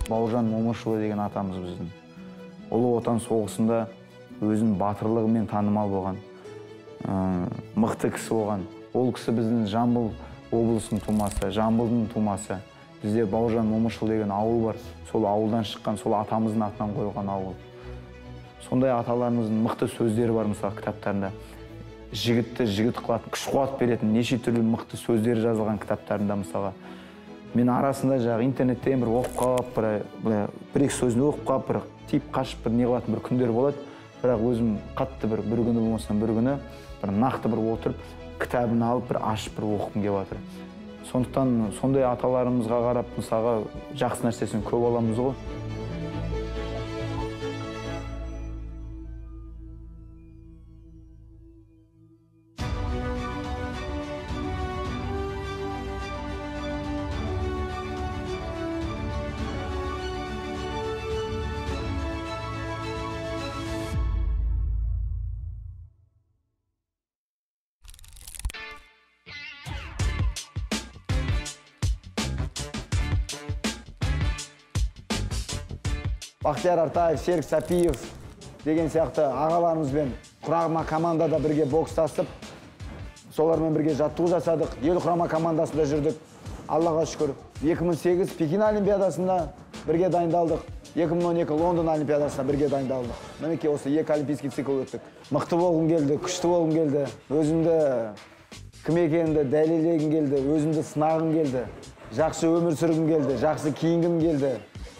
Бауыржан Момышұлы деген атамыз біздің. Ұлы Отан соғысында өзінің батырлығымен танымал болған, мықты кісі болған. Ол кісі біздің Жамбыл облысының тумасы, Жамбылдың тумасы. Бізде Бауыржан Момышұлы деген ауыл бар. Сол ауылдан шыққан, сол атамыздың атынан қойылған ауыл. Сондай аталарымыздың мықты сөздері бар, мысалы, кітаптарында. Жігітті жігіт қылатын, күш қуат беретін неше түрлі мықты сөздері жазылған кітаптарында, мысалға. Мен арасында жаңағы интернеттен бір оқып қалып, бір екі сөзін оқып қалып, бір тиіп қашып бір не қылатын бір күндер болады. Бірақ өзім қатты бір күні болмаса бір күні бір нақты бір отырып кітабын алып бір ашып бір оқығым келіп жатыр. Сондықтан сондай аталарымызға қарап, мысалға, жақсы нәрсесін көп аламыз ғой. Бақтияр Артаев, Серік Сәпиев деген сияқты ағаларымызбен құрама командада бірге бокстасып, солармен бірге жаттығу жасадық. Ел құрама командасында жүрдік. Аллаға шүкір. 2008 Пекин Олимпиадасында бірге дайындалдық. 2012 Лондон Олимпиадасында бірге дайындалдық. Мінекей осы екі олимпийский цикл өттік. Мықты болғым келді, күшті болғым келді. Өзімді кім екенімді дәлелдегім келді, өзімді сынағым келді. Жақсы өмір сүргім келді, жақсы киінгім келді.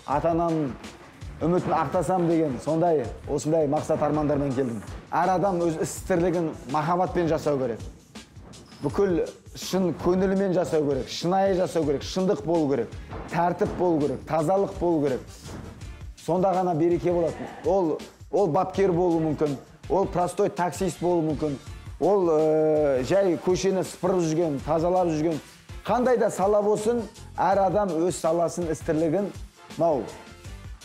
Ата-анам үмітін ақтасам деген сондай осындай мақсат армандармен келдім. Әр адам өз іс тірлігін махаббатпен жасау керек. Бүкіл шын көңілімен жасау керек, шынайы жасау керек, шындық болу керек, тәртіп болу керек, тазалық болу керек. Сонда ғана береке болады. Ол бапкер болуы мүмкін, ол простой таксист болуы мүмкін, ол жай көшені сыпырып жүрген, тазалап жүрген. Қандай да сала болсын, әр адам өз саласын, іс тірлігін мынау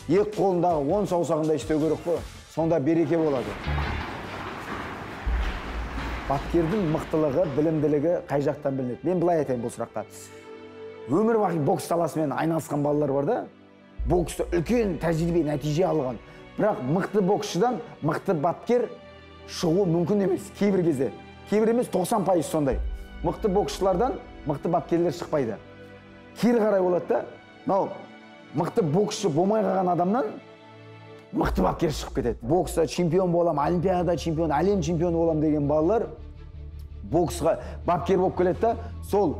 екі қолындағы 10 саусағында істеу керек қой. Сонда береке болады. Бапкердің мықтылығы, білімділігі қай жақтан білінеді? Мен былай айтайын бұл сұраққа. Өмір бақи бокс саласымен айналысқан балалар бар да, бокста үлкен тәжірибе, нәтиже алған. Бірақ мықты боксшыдан мықты бапкер шығу мүмкін емес кейбір кезде. Кейбір емес, 90% сондай. Мықты боксшылардан мықты бапкерлер шықпайды. Кері қарай болады да, мынау мықты боксшы болмай қалған адамнан мықты бапкер шығып кетеді. Бокста чемпион болам, олимпиада чемпионы, әлем чемпионы болам деген балалар боксқа бапкер болып келеді да, сол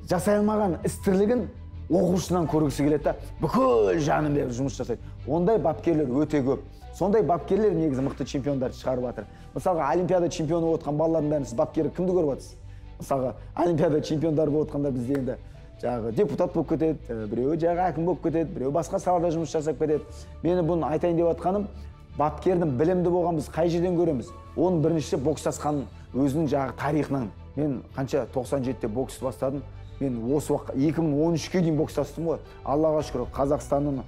жасай алмаған іс тірлігін оқушысынан көргісі келеді да, бүкіл жанын беріп жұмыс жасайды. Ондай бапкерлер өте көп. Сондай бапкерлер негізі мықты чемпиондарды шығарып жатыр. Мысалға, олимпиада чемпионы болып отқан балалардың бәрін сіз бапкері кімді көріп жатсыз? Мысалға, олимпиада чемпиондары болып отқандар бізде енді жаңағы депутат болып кетеді, біреуі жаңағы әкім болып кетеді, біреуі басқа салада жұмыс жасап кетеді. Мені бұны айтайын деп жатқаным, бапкердің білімді болған біз қай жерден көреміз? Оның біріншісі бокстасқан өзінің жаңағы тарихынан. Мен қанша 97-те бокс бастадым. Мен осы уақытқа 2013-ке дейін бокстастым ғой. Аллаға шүкір, Қазақстанның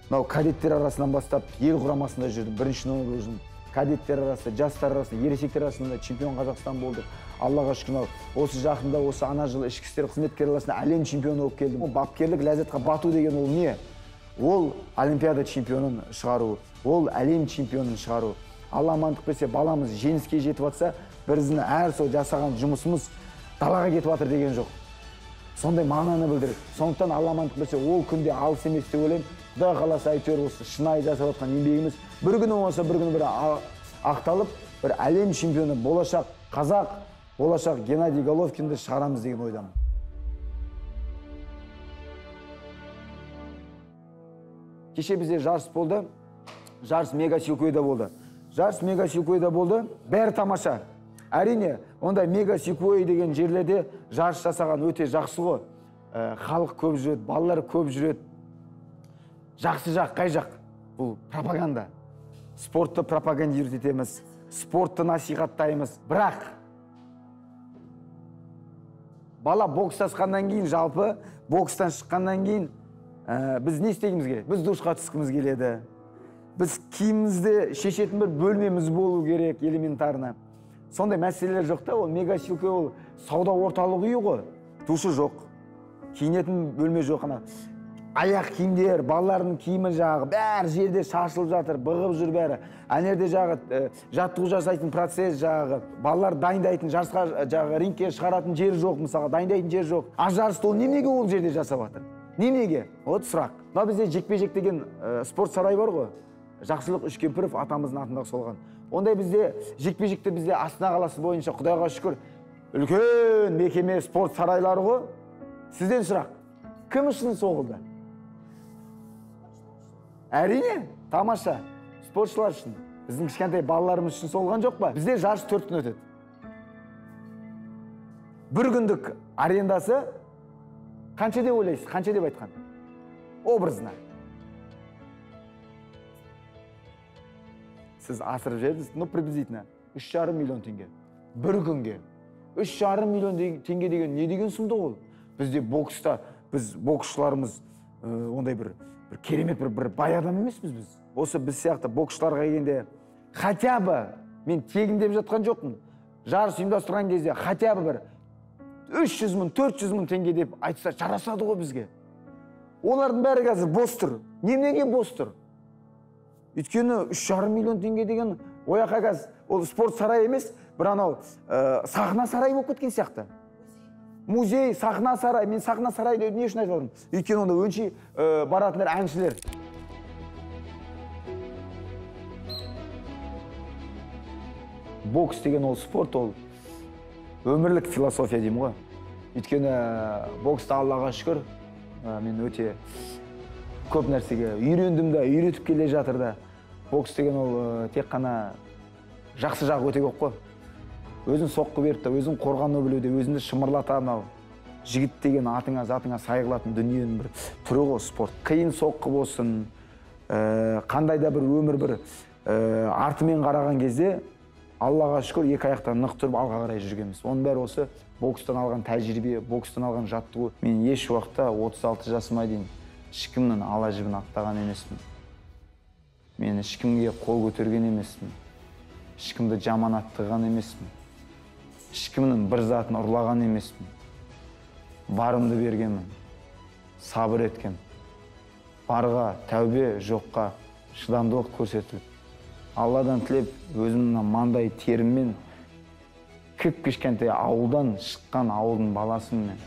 мынау кадеттер арасынан бастап ел құрамасында жүрдім. Бірінші номер өзім. Кадеттер арасында, жастар арасында, ересектер арасында чемпион Қазақстан болдық. Аллаға шүкір, осы жақында, осы ана жылы ішкі істер қызметкерлері арасында әлем чемпионы болып келдім. Бапкерлік ләззатқа бату деген ол не? Ол олимпиада чемпионын шығару, ол әлем чемпионын шығару. Алла амандық берсе, баламыз жеңіске жетіп жатса, біздің әр сол жасаған жұмысымыз далаға кетіп жатыр деген жоқ. Сондай мағынаны білдіреді. Сондықтан Алла амандық берсе, ол күнде алыс емес деп ойлаймын. Құдай қаласа, әйтеуір осы шынайы жасап жатқан еңбегіміз бір күні болмаса бір күні бір ақталып, бір әлем чемпионы болашақ қазақ, болашақ Геннадий Головкинді шығарамыз деген ойдамын. Кеше бізде жарыс болды. Жарыс Мега Силкуэйда болды. Жарыс Мега Силкуэйда болды. Бәрі тамаша. Әрине, ондай Мега Силкуэй деген жерлерде жарыс жасаған өте жақсы ғой. Халық көп жүреді, балалар көп жүреді. Жақсы жақ, қай жақ? Бұл пропаганда. Спортты пропагандировать етеміз, спортты насихаттаймыз. Бірақ бала бокстасқаннан кейін, жалпы бокстан шыққаннан кейін біз не істегіміз келеді? Біз душқа түскіміз келеді. Біз киімімізді шешетін бір бөлмеміз болу керек, элементарно. Сондай мәселелер жоқ та, ол Мега Силкуэй ол сауда орталығы үйі ғой. Душы жоқ, киінетін бөлме жоқ ана. Аяқ киімдер, балалардың киімі жағы, бәрі жерде шашылып жатыр, бұғып жүр бәрі. Ана жерде жағы жаттығу жасайтын процесс жағы, балалар дайындайтын, жарысқа жағы рингке шығаратын жер жоқ, мысалға, дайындайтын жер жоқ. А жарысты ол неменеге ол жерде жасап жатыр? Неменеге? Вот сұрақ. Мына бізде жекпе-жек деген спорт сарайы бар ғой. Жақсылық Үшкемпіров атамыздың атындағы солған. Ондай бізде жекпе-жекті бізде Астана қаласы бойынша Құдайға шүкір үлкен мекеме спорт сарайлары ғой. Сізден сұрақ. Кім үшін соғылды? Әрине, тамаша. Спортшылар үшін. Біздің кішкентай балаларымыз үшін соғылған жоқ па? Бізде жарыс 4 күн өтеді. Бір күндік арендасы қанша деп ойлайсыз? Қанша деп айтқан? Образно. Сіз асырып жібердіңіз, но приблизительно 3,5 миллион теңге. Бір күнге. 3,5 миллион теңге деген не деген сұмдық ол? Бізде бокста, біз боксшыларымыз ондай бір керемет бір бай адам емеспіз біз. Осы біз сияқты боксшыларға келгенде хотя бы мен тегін деп жатқан жоқпын. Жарыс ұйымдастырған кезде хотя бы бір 300 мың, 400 мың теңге деп айтса жарасады ғой бізге. Олардың бәрі қазір бос тұр. Неменеге бос тұр? Өйткені 3,5 миллион теңге деген ол жаққа қазір ол спорт сарайы емес, бір анау сахна сарайы болып кеткен сияқты. Музей, сахна сарай. Мен сахна сарайы деп не үшін айтып жатырмын? Өйткені онда өңшей баратындар әншілер. Бокс деген ол спорт, ол өмірлік философия деймін ғой. Өйткені бокста Аллаға шүкір, мен өте көп нәрсеге үйрендім да, үйретіп келе жатыр да. Бокс деген ол тек қана жақсы жағы өте көп қой. Өзін соққы беріп та, өзін қорғану білуде, өзіңді шымырлата анау жігіт деген атыңа, затыңа сай қылатын дүниенің бір түрі ғой спорт. Қиын соққы болсын, қандай да бір өмір бір артымен қараған кезде Аллаға шүкір екі аяқтан нық тұрып алға қарай жүргенбіз. Оның бәрі осы бокстан алған тәжірибе, бокстан алған жаттығу. Мен еш уақытта 36 жасыма дейін ешкімнің ала жібін аттаған емеспін. Мен ешкімге қол көтерген емеспін. Ешкімді жаман аттаған емеспін. Ешкімнің бір затын ұрлаған емеспін. Барымды бергенмін. Сабыр еткен. Барға тәубе, жоққа шыдамдылық көрсетіліп. Алладан тілеп, өзімнің маңдай теріммен кіп-кішкентай ауылдан шыққан ауылдың баласымын мен.